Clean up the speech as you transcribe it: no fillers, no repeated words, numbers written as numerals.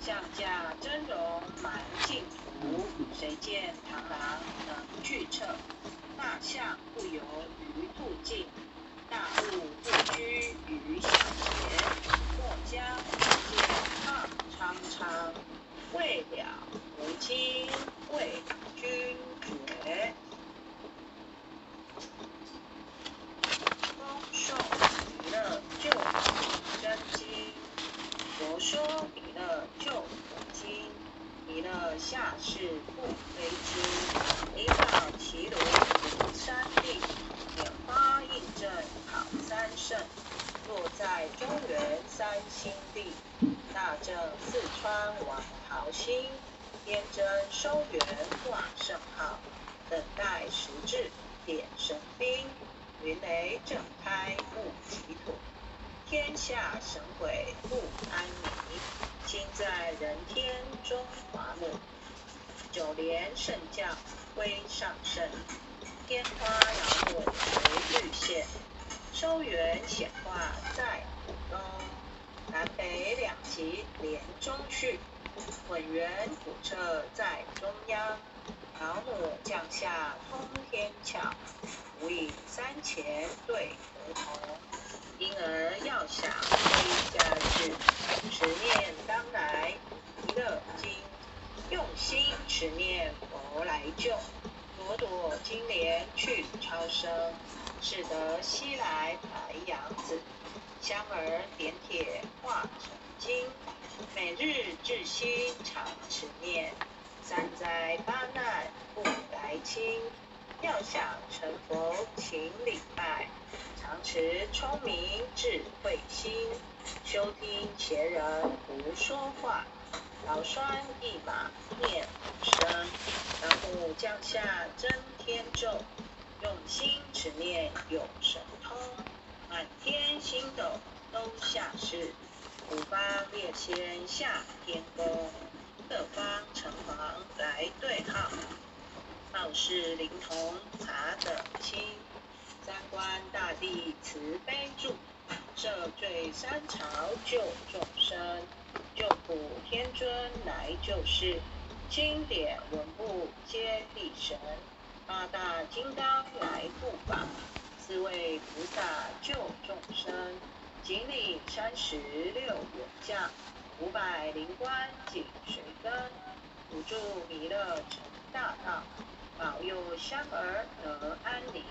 降驾真容滿淨土，誰見螳螂能拒策？大象不遊於兔境，大物不居於象邪。莫將寶劍放蒼蒼，未了無驚為君絕。恭誦彌勒救苦真經，佛說彌勒救苦經，彌勒下世不非親，靈寶齊魯行三地，蓮花印證考三聖，落在中原三興地，大正四川王桃心，天真收元掛聖號，等待時至點神兵，雲雷震開戊己土，天下神鬼不安寧，親在人天中華母，九蓮聖教歸上聖，天花老母隨玉現，收元顯化在浦東，南北兩極連中續，混元古徹在中央，老母降下通天竅，無影三乾對河童。嬰兒要想歸家去，持念當來彌勒經，用心持念佛來救，朵朵金蓮去超生，誓得西來白羊子，香兒點鐵化成金，每日至心常持念，三災八難不來侵。要想成佛勤禮拜，常持聰明智慧心，休聽邪人胡說話，勞栓一馬念五聲，老母降下真天咒，用心持念有神通，滿天星斗都下世，五方列仙下天宮，各方城隍來對號。報是靈童查得清，三官大帝慈悲助，赦罪三朝救眾生，救苦天尊來救世，欽點文部揭諦神，八大金剛來護法，四位菩薩救眾生，錦領36員將，500靈官緊隨跟，輔助彌勒成大道。保佑香兒得安寧。